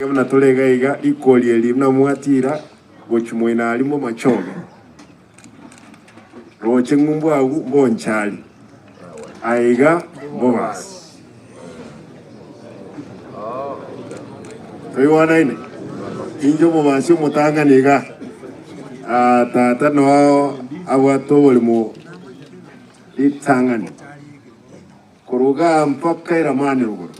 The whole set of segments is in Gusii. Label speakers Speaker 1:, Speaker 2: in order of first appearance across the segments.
Speaker 1: Buna tore iga iga, rikori eri buna mwatiira gochia moino aria momachoge, roche ng'umbu agwo mbonchari, aiga mbobasi. Toigwanaine? Inche omobasi omotang'ani iga, ah, tata noo abwate oborimo ritang'ani, korwa igaa mpaka eramani rogoro.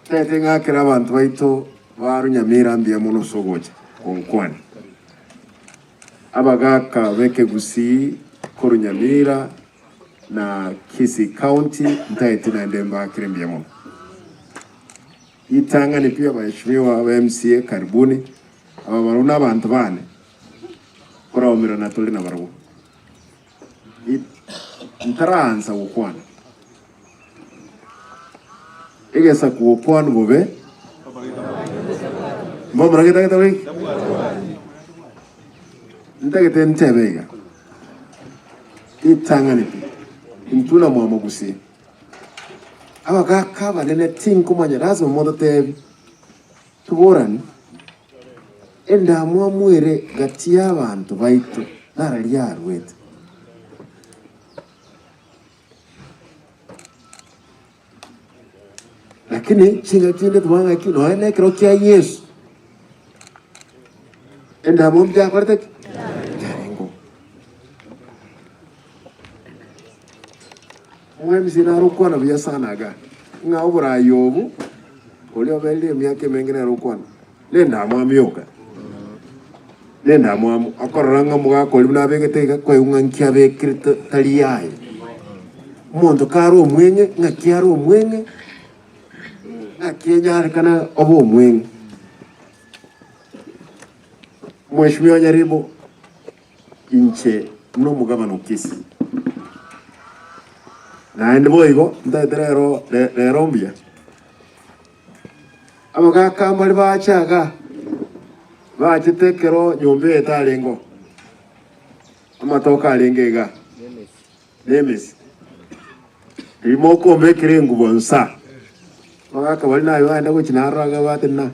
Speaker 1: Tete ng'akere abanto baito ba Runyamira mbuya mono ase ogocha gonkwania. Abagaka b'ekegusii korwa Nyamira na Kisii County ntaeti naende mbaakere mbuya mono. Ritang'ani pi abaheshimiwa ba MCA karibuni, aba barabwo nabanto bane koraumerana tore nabarabwo. Ntaraansa gokwana. Egesaku gokwanwa bobe, mbamura getagete gaki? Ntagete ntebe iga, ritang'ani pi, intwe na mwamagusie, abagaka abanene tinkomanya lasima mototebi, toborani, endamwamu ere gati y'abanto baito nararia arwete. Lakini chingaki chinde tobwate ng'aki nonya na ekero kia Yeso, endamwamu yakorete ki? Yarengeo. Omwemisi nare okwana buya sana iga, ng'a oboraai obo, oria oberire emiaka emenge nere okwana, na endamwamu yoka, na endamwamu, okorora ng'a omogaka oria buna abegete iga, kwaigwa ng'a nki abekire tari yaye. Omonto kare omweng'e, ng'aki are omweng'e, ng'aki enyarekana obe omweng'e. Mweshimiwa Nyaribo, inche buna omogabana o Kisii, naende boigo ntagete rero rero mbuya, abagaka mbare bache igaa, bachete ekero nyomba eye etarengeo, amatoke arenge igaa. Nemesi. Riria mokombekera engubo nsa, abagaka baria naye bagenda gochia naroro iga batenena.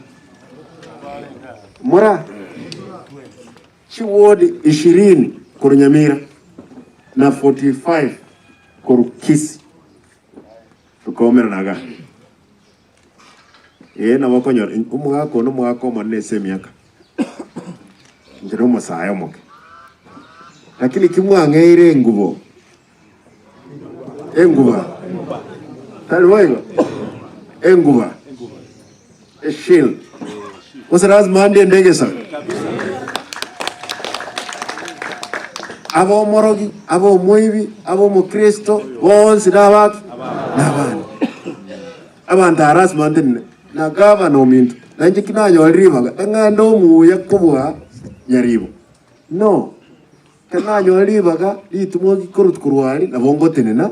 Speaker 1: Mora chiward ishirini korwa Nyamira na 45 korwa Kisii tokaumerana igaa. Ee nabo okonyora omogaka one omogaka omonene ase emiaka, inche nomosae omoke, lakini ki mwang'eire engubo, enguba, tari boigo? Enguba, eshield, gose lazima ndende egesaku? Abe omorogi, abe omoibi, abe omokristo, bonsi nabaki? Nabane. Abanto aa lasima ntenene na gavana ominto, na inche ki nanyorire ribaga, ng'ende omuya kobua nyaribo? No, ekero nanyora ribaga ritimo rikorwa korwa aria, nabo ngotenena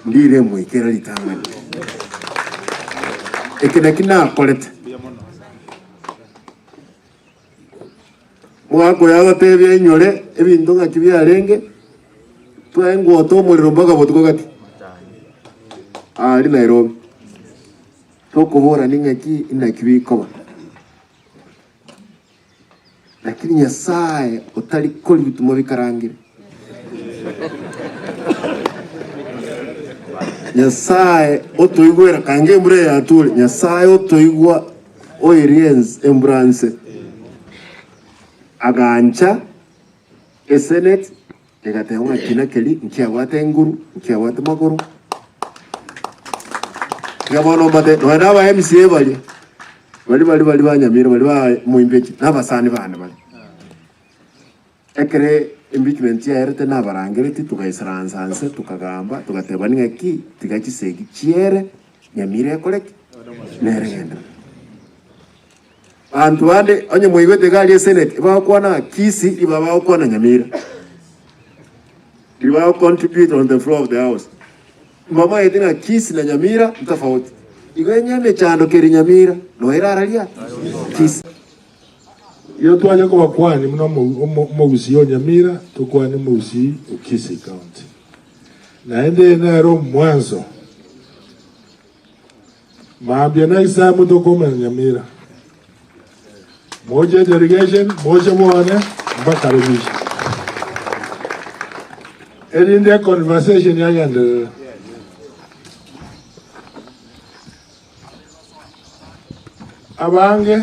Speaker 1: ndire emoika ritang'ani. Eke naki nakorete. Omogaka oyo agatebia inyore ebinto ng'aki biarenge, twaengwota omorero mpaka botuko gati aria Nairobi, tokoborani ng'aki inaki bikoba. Lakini Nyasaye otari kori bitumwa bikarangire, Nyasaye otoigwera kanga embura eye yature, Nyasaye otoigwa oirie embura nse, agancha esenate egateba ng'a kina keria nkiabwate nguru, nkiabwate magoro. Iga bono mbate nonya na aba MCA baria, baria baria baria ba Nyamira baria ba Moimbechi, na abasani bane bare. Ekere impeachment yaerete nabarangeretie togaisaransa nse tokagamba togatebani ng'aki tiga chisegi chiere Nyamira ekore ki? Nere genderere. Abanto bande onye mwaigwete iga aria esenate ebagokwana ng'a Kisii iba bagokwana Nyamira. Riria bago contribute on the floor of the house. Mbamaete ng'a Kisii na Nyamira ntofauti. Igo enye emechando kere Nyamira noere araria Kisii.
Speaker 2: Igo twanye kobakwania buna omogusii o Nyamira, tokwanie omogusii o Kisii County. Naende eye nero omwanso. Mambia next time tokoumera Nyamira. Moche delegation, moche mwane mbakaribishe. Erinde econversation yagenderere. Abange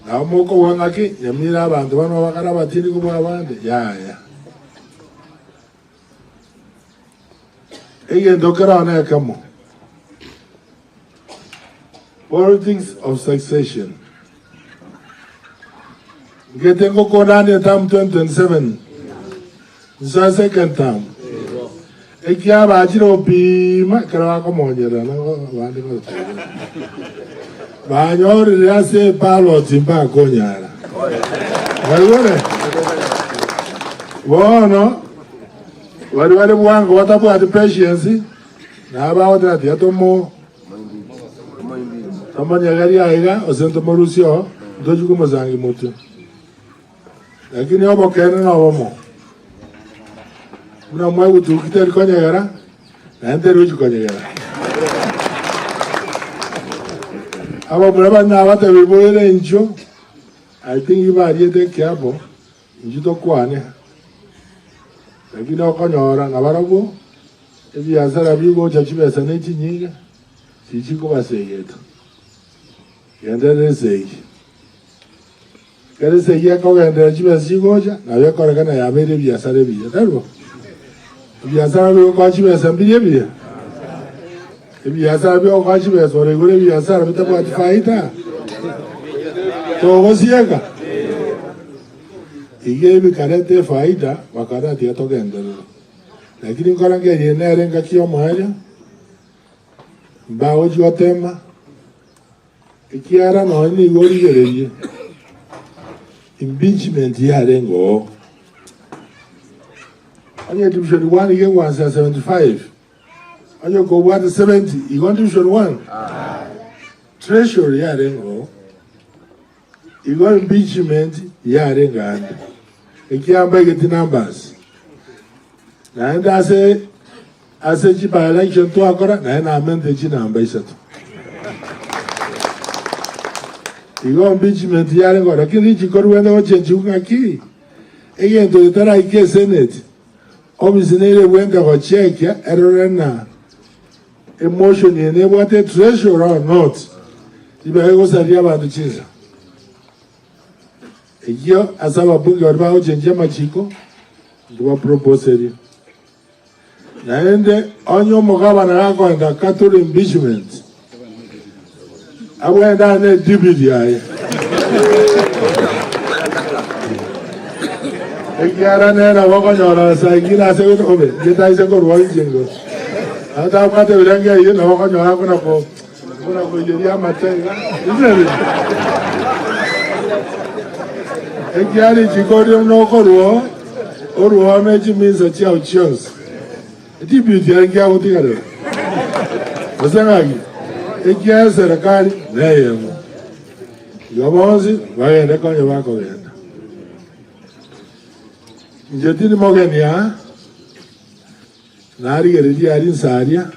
Speaker 2: nabo mokobua ng'aki Nyamira abanto bano bakare abatindi kobua abande, yaya. Egento kerao nekemo, politics of succession. Ngete ngokondania term 2027 nsoe second term. Ekiabachire gopima ekero bakomonyerera abande gotebia. Banyorire ase eballot mbakonyara. Mwaigure? Bono baria bare bwango batabwati patience nabo bagoteba tiga tomo tomonyegerie aiga gose ntomorusie oo ntochie komosangia motwe. Lakini obokeene nobomo, buna mwegutuki teri konyegera, naende teri gochia konyegera. Abamura baria nabatebirie boire inchuo, I think bariete ekiapo, inchuo tokwane. Lakini okonyora nabarabwo, ebiasara bigocha chibesa ne chinyinge, tichikobasegeta. Genderera esegi. Ekero esegi ekogenderera chibesa chigocha, nabo ekorekana yabeire ebiasara ebiya, tari bo? Ebiasara bigokoa chibesa mbiria ebiya? Ebiasara bigokoa chibesa ore igoro ebiasara bitabwati faida? Togosieka? Iga ebikareta efaida, bakarora tiga togenderere. Lakini nkorengereria nere engaki y'omoerio, mbagochia gotema. Ekiagera nonya nigo origererie impeachment yarenge oo. Onye division 1 iga egwansa 75, onye kobwate 70 igo division 1? Treasury yarenge oo. Igo impeachment yarenge ande. Ekiagera mbaigeti numbers. Naende ase ase chi by election twakora naende namente chinamba isato. Igo impeachment yare ngoro lakini richiko rwende gochenchigwa ng'aki egento getaraika esenate ofisi nere ebwente gochekia erore na emotion eye nebwate etreasury or not ribaga egosaria abanto chinsa. Eyio ase ababunge baria bagochenchia amachiko nkobaproposerie. Naende onye omogabana gakoenda katore impeachment, abwende ane edebute yaye. Ekiagera nere nabo okonyora saa ingine ase obe getaise korwa inche igo. Atabwate ebirengererio nabo okonyora buna ko buna koiyeria amate iga. Inche Ekiagera richiko riria nokorwa orwao ne chiminsa chiao chionsi, etibiti yaye nkiagotigarera, gose ng'aki? Ekiagera eserekari neyemo, igo bonsi bagende konya bakogenda. Inche tindi mogeni aa, narigereria aria inse aria,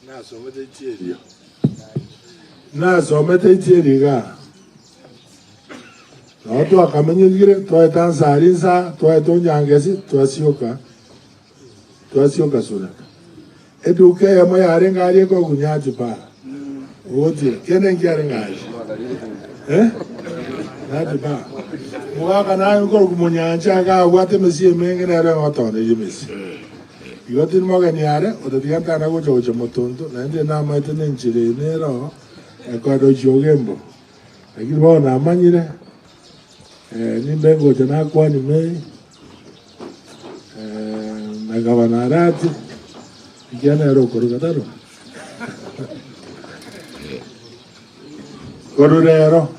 Speaker 2: Nasomete itieri, nasomete itieri igaa, nabo twakamenyekire twaeta nsari nsa, twaeta onyangesi, twasioka, twasioka Suneka. Eduka eyemo yarenge aria ekogunyati para, ogotira, kende nkiarenge aria, eh? Nyati bar. Mogaka naye okorokwa Monyancha iga abwate emesie emenge nere ogotoneria emesie. Igo tindi mogeni are, otatiga ntana gocha gochia motonto, naende namaete nenchera eye nere oo ekoenda gochia ogembo. Lakini bono namanyire, nimbe ngocha nakwania Mary, na gavana Arati, ekiagera nere okoruga tari? Korwa rero,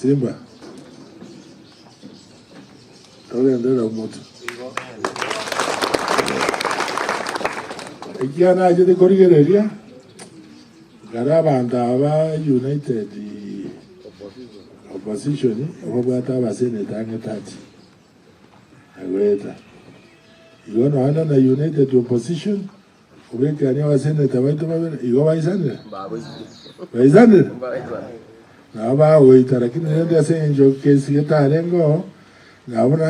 Speaker 2: Simba. Togenderere omotwe. Ekiagera nachete korigereria, nkare abanto aba United Opposition babwate abaseneta ang'e 30 na goeta. Igo nonya na United Opposition. Obekeranie abaseneta baito babere, igo baisanire? Baisanire? Nabo bagoita, lakini rende ase eng'encho kesi getarenge oo, nabo na.